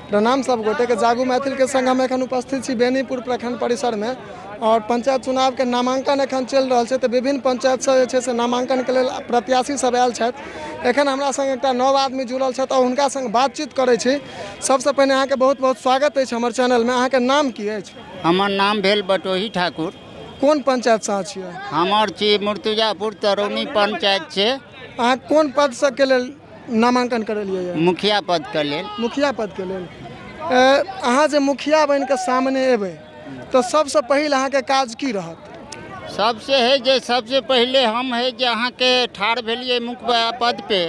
प्रणाम सब गोटेके। जागू मैथिलके संग हम एखन उपस्थित छी बेनीपुर प्रखंड परिसरमे और पंचायत चुनावके नामांकन एखन चलि रहल छै, तऽ विभिन्न पंचायतसँ जे छै से नामांकनके लेल प्रत्याशी सब आयल छथि। एखन हमरा संग एकटा नव आदमी जुड़ल छथि और हुनका संग बातचीत करै छी। सबसँ पहिने अहाँके बहुत बहुत स्वागत अछि हमर चैनलमे। अहाँके नाम की अछि? हमर नाम भेल बटोही ठाकुर। कोन पंचायतसँ अहाँ छियै? हमर छी मुर्तुजापुर तरौनी पंचायत छै। अहाँ कोन पद सबके लेल नामांकन करेलियै यऽ? मुखिया पदके लेल। मुखिया पदके लेल। अहाँ जे मुखिया बनि कऽ सामने एबै तऽ सबसँ पहिल अहाँके काज की रहत? सबसे है जे सबसे पहिले हम है जे अहाँके ठाढ़ भेलियै मुखिया पद पे,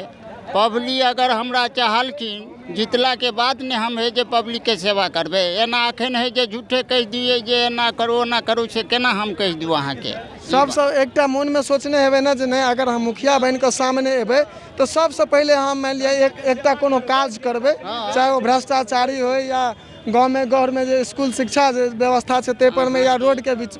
पब्लिक अगर हमरा चाहलखिन जितलाके बाद ने हम है जे पब्लिकके सेवा करबै। एना एखन है जे झूठे कहि दियै जे एना करू ओना करू, से केना हम कहि दू अहाँके? सबसँ एकटा मोनमे सोचने हेबै ने जे नहि, अगर हम मुखिया बनि कऽ सामने एबै तऽ सबसँ पहिले हम मानि लिअ एकटा कोनो काज करबै, चाहे ओ भ्रष्टाचारी होइ या गाँवमे घरमे जे इसकुल शिक्षा जे व्यवस्था छै ताहि परमे या रोडके बीच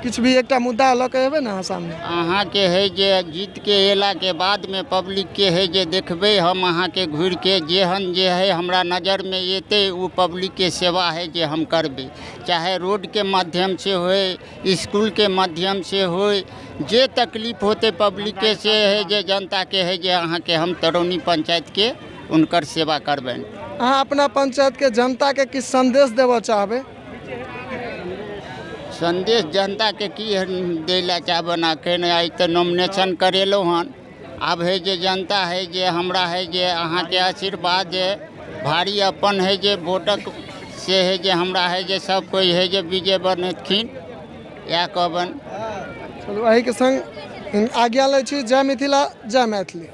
किछु भी एकटा मुद्दा लऽ कऽ एबै ने अहाँ सामने। अहाँके है जे जीतके अयलाके बादमे पब्लिकके है जे देखबै हम अहाँके घुरिके जेहन जे है हमरा नजरमे एतै ओ पब्लिकके सेवा है जे हम करबै, चाहे रोडके माध्यमसँ होइ, इसकुलके माध्यमसँ होइ, जे तकलीफ होतै पब्लिकके से है जे जनताके है जे अहाँके हम तरौनी पंचायतके हुनकर सेवा करबनि। अहाँ अपना पंचायतके जनताके किछु संदेश देबऽ चाहबै? संदेश जनताके की दै लए चाहबनि, एखन आइ तऽ नॉमिनेशन करेलहुँ हन, आब है जे जनता है जे हमरा है जे अहाँके आशीर्वाद जे भारी अपन है जे वोटक से है जे हमरा है जे सब कोइ है जे विजय बनेथिन, इएह कहबनि। चलू, एहिके संग आज्ञा लै छी। जय मिथिला, जय मैथिली।